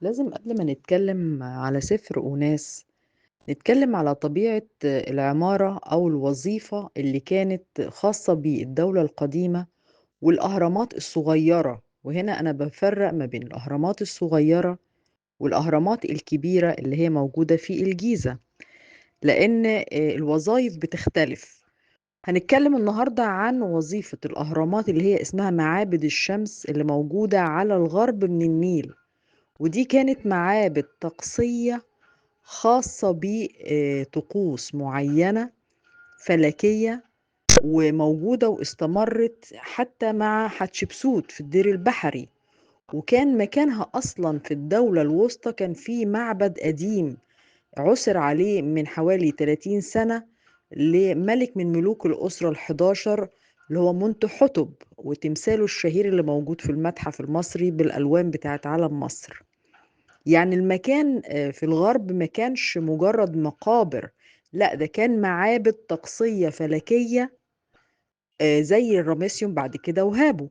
لازم قبل ما نتكلم على سفر أوناس نتكلم على طبيعة العمارة أو الوظيفة اللي كانت خاصة بالدولة القديمة والأهرامات الصغيرة. وهنا أنا بفرق ما بين الأهرامات الصغيرة والأهرامات الكبيرة اللي هي موجودة في الجيزة، لأن الوظائف بتختلف. هنتكلم النهاردة عن وظيفة الأهرامات اللي هي اسمها معابد الشمس اللي موجودة على الغرب من النيل، ودي كانت معابد طقسية خاصة بطقوس معينة فلكية، وموجودة واستمرت حتى مع حتشبسوت في الدير البحري. وكان مكانها أصلا في الدولة الوسطى كان في معبد قديم عثر عليه من حوالي 30 سنة لملك من ملوك الأسرة ال11 اللي هو منتحتب، وتمثاله الشهير اللي موجود في المتحف المصري بالألوان بتاعت علم مصر. يعني المكان في الغرب ما كانش مجرد مقابر، لا ده كان معابد طقسية فلكية زي الرامسيوم بعد كده وهابو.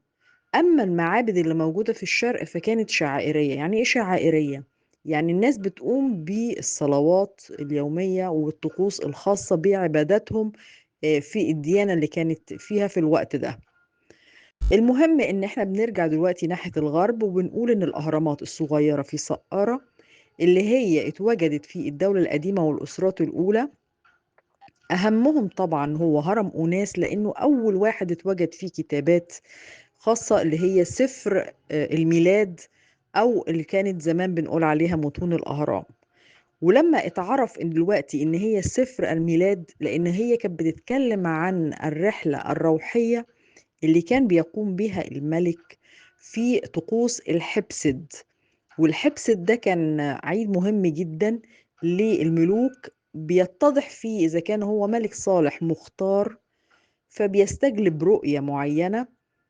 أما المعابد اللي موجودة في الشرق فكانت شعائرية. يعني إيه شعائرية؟ يعني الناس بتقوم بالصلوات اليومية والطقوس الخاصة بعباداتهم في الديانة اللي كانت فيها في الوقت ده. المهم إن إحنا بنرجع دلوقتي ناحية الغرب وبنقول إن الأهرامات الصغيرة في سقارة اللي هي اتوجدت في الدولة القديمة والأسرات الأولى، أهمهم طبعا هو هرم أوناس، لأنه أول واحد اتوجد فيه كتابات خاصة اللي هي سفر الميلاد أو اللي كانت زمان بنقول عليها متون الأهرام. ولما اتعرف إن دلوقتي إن هي سفر الميلاد، لأن هي كانت بتتكلم عن الرحلة الروحية اللي كان بيقوم بها الملك في طقوس الحبسد. والحبسد ده كان عيد مهم جدا للملوك، بيتضح فيه إذا كان هو ملك صالح مختار، فبيستجلب رؤية معينة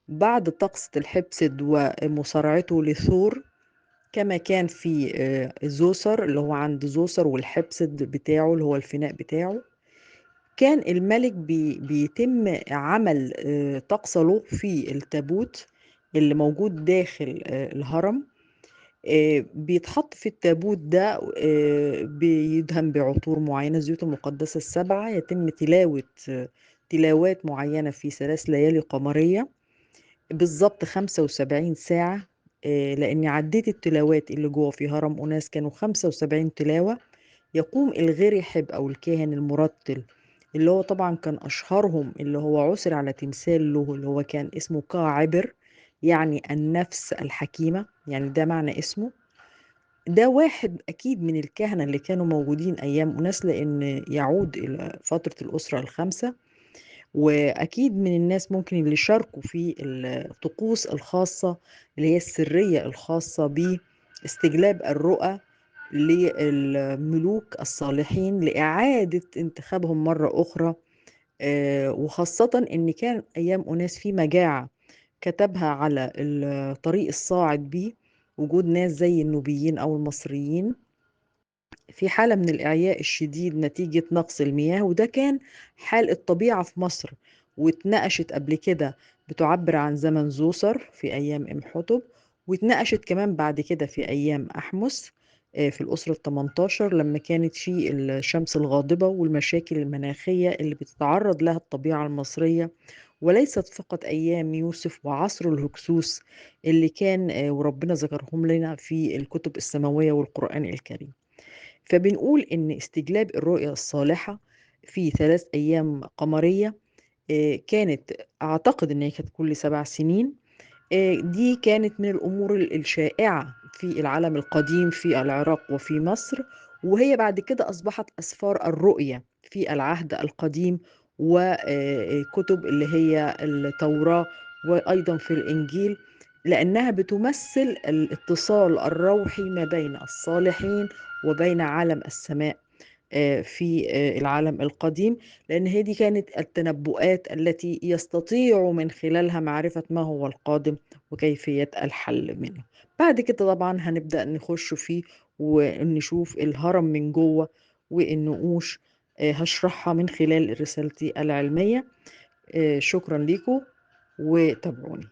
بعد طقس الحبسد ومصارعته لثور، كما كان في زوسر اللي هو عند زوسر والحبسد بتاعه اللي هو الفناء بتاعه. كان الملك بيتم عمل طقس له في التابوت اللي موجود داخل الهرم، بيتحط في التابوت ده، بيدهن بعطور معينة، الزيوت المقدسة السبعة، يتم تلاوات معينة في 3 ليالي قمرية بالظبط 75 ساعة، لأني عديت التلاوات اللي جوه في هرم أوناس كانوا 75 تلاوة. يقوم الغريحب أو الكاهن المرتل اللي هو طبعا كان أشهرهم، اللي هو عثر على تمثال له اللي هو كان اسمه كاعبر، يعني النفس الحكيمة، يعني ده معنى اسمه. ده واحد أكيد من الكهنة اللي كانوا موجودين أيام أوناس، لأن يعود إلى فترة الأسرة الخمسة، وأكيد من الناس ممكن اللي شاركوا في الطقوس الخاصة اللي هي السرية الخاصة باستجلاب الرؤى للملوك الصالحين لإعادة انتخابهم مرة أخرى. وخاصة إن كان أيام أوناس في مجاعة كتبها على الطريق الصاعد بيه وجود ناس زي النوبيين أو المصريين في حالة من الإعياء الشديد نتيجة نقص المياه، وده كان حال الطبيعة في مصر، واتناقشت قبل كده بتعبر عن زمن زوسر في أيام إمحتب، واتناقشت كمان بعد كده في أيام أحمس في الأسرة 18 لما كانت في الشمس الغاضبة والمشاكل المناخية اللي بتتعرض لها الطبيعة المصرية، وليست فقط أيام يوسف وعصر الهكسوس اللي كان وربنا ذكرهم لنا في الكتب السماوية والقرآن الكريم. فبنقول إن استجلاب الرؤية الصالحة في 3 أيام قمرية كانت أعتقد إن هي كانت كل 7 سنين، دي كانت من الأمور الشائعة في العالم القديم في العراق وفي مصر، وهي بعد كده أصبحت أسفار الرؤية في العهد القديم وكتب اللي هي التوراة وأيضا في الإنجيل، لأنها بتمثل الاتصال الروحي ما بين الصالحين وبين عالم السماء في العالم القديم، لأن هي دي كانت التنبؤات التي يستطيع من خلالها معرفة ما هو القادم وكيفية الحل منه. بعد كده طبعا هنبدأ نخش فيه ونشوف الهرم من جوه والنقوش، هشرحها من خلال رسالتي العلمية. شكرا لكم وتابعوني.